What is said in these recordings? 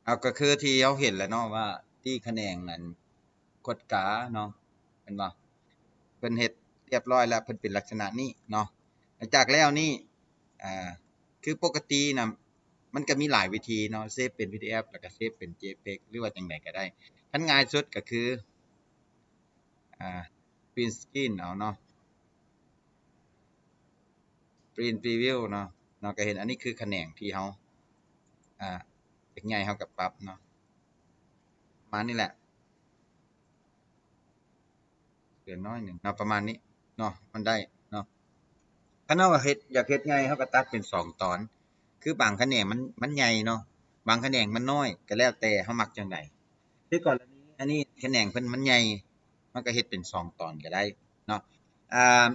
ເອົາ ກໍຄືທີ່ເຮົາເຫັນແຫຼະເນາະ ວ່າທີ່ຂະແໜງນັ້ນກວດກາເນາະ ແມ່ນບໍ່? ເພິ່ນເຮັດຮຽບຮ້ອຍແລ້ວ ເພິ່ນເປັນລັກສະນະນີ້ເນາະ. ຫຼັງຈາກແລ້ວນີ້ ອ່າ ຄືປົກກະຕິນະ ມັນກໍມີຫຼາຍວິທີເນາະ ເຊບເປັນ PDF ແລ້ວກໍເຊບເປັນ JPEG ຫຼືວ່າຈັ່ງໃດກໍໄດ້. ຄັນງ່າຍສຸດກໍຄື ອ່າ print screen ເອົາເນາະ print preview ເນາະ ເນາະ ກໍເຫັນ ອັນນີ້ຄືຂະແໜງທີ່ເຮົາ ອ່າ ຢາກໃຫຍ່ເຮົາກໍປັບເນາະ ປະມານນີ້ແຫຼະ ເຫຼືອໜ້ອຍໜຶ່ງເນາະ ປະມານນີ້ເນາະ ມັນໄດ້ເນາະ. ຄັນເຮົາເຮັດ ຢາກເຮັດໃຫຍ່ ເຮົາກໍຕັດເປັນສອງຕອນ ຄືບາງຂະແໜງມັນ ມັນໃຫຍ່ເນາະ ບາງຂະແໜງມັນນ້ອຍ ກໍແລ້ວແຕ່ເຮົາມັກຈັ່ງໃດ. ຄືກໍລະນີອັນນີ້ຂະແໜງເພິ່ນມັນໃຫຍ່ ເຮົາກໍເຮັດເປັນສອງຕອນກໍໄດ້ເນາະ. ອ່າ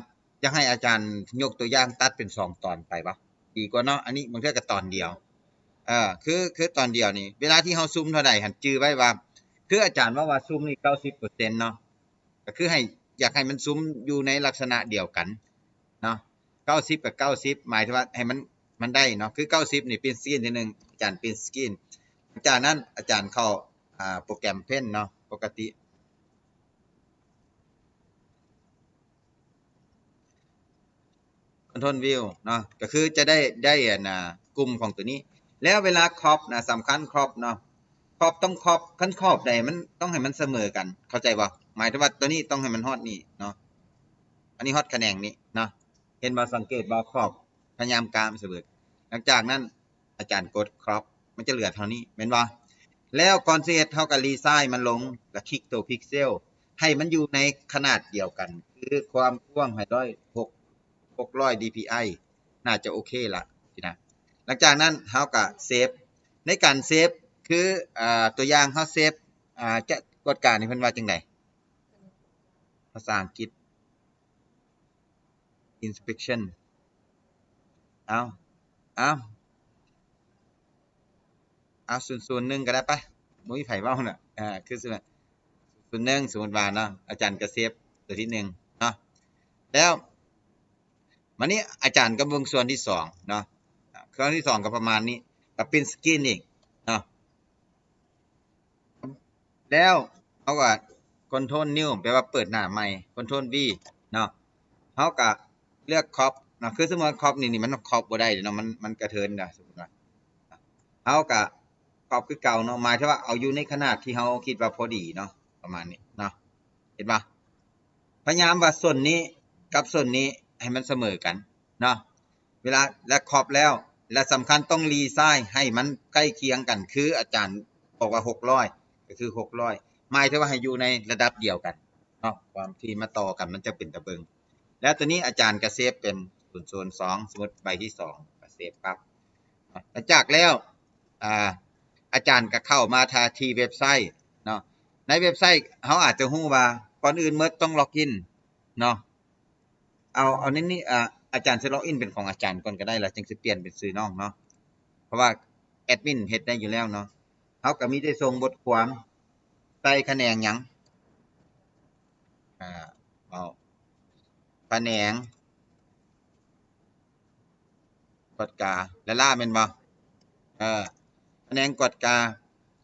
ຢາກໃຫ້ອາຈານຍົກຕົວຢ່າງຕັດເປັນສອງຕອນໄປບໍ່ ດີກວ່າເນາະ. ອັນນີ້ບາງເທື່ອກໍຕອນດຽວ ເອີ ຄື ຄືຕອນດຽວນີ້ ເວລາທີ່ເຮົາຊູມເທົ່າໃດຫັ້ນ ຈື່ໄວ້ວ່າ ຄືອາຈານເວົ້າວ່າຊູມນີ້ເກົ້າສິບເປີເຊັນເນາະ ກໍຄືໃຫ້ ຢາກໃຫ້ມັນຊູມຢູ່ໃນລັກສະນະດຽວກັນເນາະ ເກົ້າສິບກັບເກົ້າສິບ ໝາຍເຖິງວ່າໃຫ້ມັນ ມັນໄດ້ເນາະ. ຄືເກົ້າສິບນີ້ print screen ທີໜຶ່ງ ອາຈານ print screen ຈາກນັ້ນອາຈານເຂົ້າ ອ່າ ໂປຣແກຣມ Paint ເນາະ ປົກກະຕິ Control View ເນາະ ກໍຄືຈະໄດ້ ໄດ້ອັນນ່າ ກຸ່ມຂອງຕົວນີ້. ແລ້ວເວລາ Crop ນະ ສຳຄັນ Crop ເນາະ Crop ຕ້ອງ Crop ຄັນ Crop ໃດມັນຕ້ອງໃຫ້ມັນສະເໝີກັນ ເຂົ້າໃຈບໍ່? ໝາຍເຖິງວ່າຕົວນີ້ຕ້ອງໃຫ້ມັນຮອດນີ້ເນາະ ອັນນີ້ຮອດຂະແໜງນີ້ເນາະ ເຫັນບໍ່? ສັງເກດບໍ່? Crop ພະຍາຍາມກາງສະເໝີ. ຫຼັງຈາກນັ້ນ ອາຈານກົດ Crop ມັນຈະເຫຼືອເທົ່ານີ້ແມ່ນບໍ່? ແລ້ວກ່ອນຊິເຮັດ ເຮົາກໍຣີໄຊມັນລົງ ແລ້ວຄລິກໂຕ Pixel ໃຫ້ມັນຢູ່ໃນຂະໜາດດຽວກັນ ຄືຄວາມກວ້າງໃຫ້ຮ້ອຍ ຫົກ ຫົກຮ້ອຍ DPI ໜ້າຈະໂອເຄລະ ຊິນະ. ຫຼັງຈາກນັ້ນເຮົາກໍເຊບ ໃນການເຊບ ຄື ອ່າ ຕົວຢ່າງເຮົາເຊບ ອ່າ ຈະກວດການີ້ເພິ່ນວ່າຈັ່ງໃດ? ພາສາອັງກິດ inspection ເອົາ ເອົາ ເອົາ ສູນສູນໜຶ່ງກໍໄດ້ໄປ ບໍ່ມີໃຜເວົ້ານະ ອ່າ ຄື ສູນໜຶ່ງ ສົມມຸດວ່າເນາະ ອາຈານກໍເຊບຕົວທີໜຶ່ງເນາະ. ແລ້ວມານີ້ອາຈານກໍເບິ່ງສ່ວນທີສອງເນາະ ສ່ວນທີສອງກໍປະມານນີ້ ກໍ print screen ອີກເນາະ. ແລ້ວເຮົາກໍ Control New ແປວ່າເປີດໜ້າໃໝ່ Control V ເນາະ ເຮົາກໍເລືອກ Crop ເນາະ ຄືສົມມຸດວ່າ Crop ນີ້ ນີ້ມັນ Crop ບໍ່ໄດ້ເນາະ ມັນ ມັນກະເທີນນະ. ສົມມຸດວ່າເຮົາກໍ Crop ຄືເກົ່າເນາະ ໝາຍເຖິງວ່າເອົາຢູ່ໃນຂະໜາດທີ່ເຮົາຄິດວ່າພໍດີເນາະ ປະມານນີ້ເນາະ ເຫັນບໍ່? ພະຍາຍາມວ່າສົ້ນນີ້ກັບສົ້ນນີ້ໃຫ້ມັນສະເໝີກັນເນາະ. ເວລາ ແລະ Crop ແລ້ວ ແລະ ສຳຄັນຕ້ອງຣີໄຊໃຫ້ມັນໃກ້ຄຽງກັນ ຄືອາຈານບອກວ່າຫົກຮ້ອຍ ກໍຄືຫົກຮ້ອຍ ໝາຍເຖິງວ່າໃຫ້ຢູ່ໃນລະດັບດຽວກັນເນາະ ຄວາມທີ່ມາຕໍ່ກັນມັນຈະເປັນຕາເບິ່ງ. ແລ້ວຕົວນີ້ອາຈານກໍເຊບເປັນສູນສູນສອງ ສົມມຸດໃບທີສອງ ກໍເຊບປັບ. ຫຼັງຈາກແລ້ວ ອ່າ ອາຈານກໍເຂົ້າມາທີ່ເວັບໄຊເນາະ ໃນເວັບໄຊເຮົາອາດຈະຮູ້ວ່າ ກ່ອນອື່ນໝົດຕ້ອງ login ເນາະ. ເອົາ ເອົາໃນນີ້ ອາ ອາຈານຊິ login ເປັນຂອງອາຈານກ່ອນກໍໄດ້ ແລ້ວຈຶ່ງຊິປ່ຽນເປັນຊື່ນ້ອງເນາະ ເພາະວ່າແອດມິນເຮັດໄດ້ຢູ່ແລ້ວເນາະ. ເຮົາກໍມີແຕ່ສົ່ງບົດຄວາມ ໃສ່ຂະແໜງຫຍັງ ອ່າ ເອົາ ຂະແໜງ ກວດກາ ລາລາ ແມ່ນບໍ່? ເອີ ຂະແໜງກວດກາ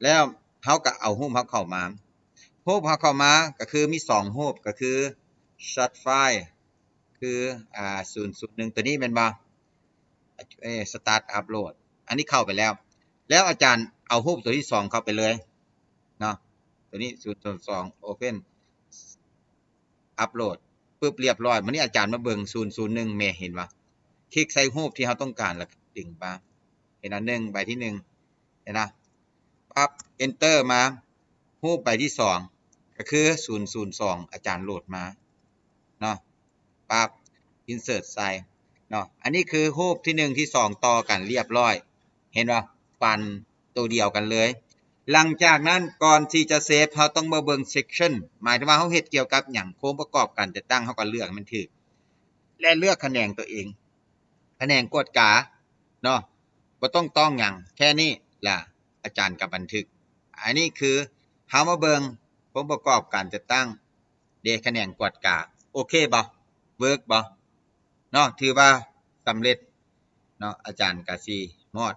ແລ້ວເຮົາກໍເອົາຮູບເຮົາເຂົ້າມາ ຮູບເຮົາເຂົ້າມາກໍຄືມີສອງຮູບ ກໍຄື Shot File ຄື ອ່າ ສູນສູນໜຶ່ງ ຕົວນີ້ແມ່ນບໍ່? ເອີ Start Upload ອັນນີ້ເຂົ້າໄປແລ້ວ ແລ້ວອາຈານເອົາຮູບຕົວທີສອງເຂົ້າໄປເລີຍເນາະ ຕົວນີ້ ສູນສູນສອງ Open Upload ປຶບ ລຽບຮ້ອຍ. ບາດນີ້ອາຈານມາເບິ່ງສູນສູນໜຶ່ງແມ່ ເຫັນບໍ່? ຄລິກໃສ່ຮູບທີ່ເຮົາຕ້ອງການ ແລ້ວດຶງມາ ເຫັນອັນໜຶ່ງ ໃບທີໜຶ່ງ ເຫັນນະ? ປັບ Enter ມາ ຮູບໃບທີສອງ ກໍຄືສູນສູນສອງ ອາຈານໂຫຼດມາເນາະ ປັບ Insert ໃສ່ເນາະ. ອັນນີ້ຄືຮູບທີໜຶ່ງ ທີສອງ ຕໍ່ກັນລຽບຮ້ອຍ ເຫັນບໍ່? ຟັນໂຕດຽວກັນເລີຍ. ຫຼັງຈາກນັ້ນ ກ່ອນທີ່ຈະເຊບ ເຮົາຕ້ອງມາເບິ່ງ Section ໝາຍເຖິງວ່າເຮົາເຮັດກ່ຽວກັບຫຍັງ ໂຄງປະກອບການຈັດຕັ້ງ ເຮົາກໍເລືອກໃຫ້ມັນຖືກ ແລະ ເລືອກຂະແໜງຕົວເອງ ຂະແໜງກວດກາເນາະ ບໍ່ຕ້ອງຕ້ອງຫຍັງ ແຄ່ນີ້ລະ ອາຈານກໍບັນທຶກ. ອັນນີ້ຄືເຮົາມາເບິ່ງໂຄງປະກອບການຈັດຕັ້ງເດ ຂະແໜງກວດກາ ໂອເຄບໍ່? ເວີກບໍ່? ເນາະ ຖືວ່າສຳເລັດເນາະ ອາຈານກະຊິມອດ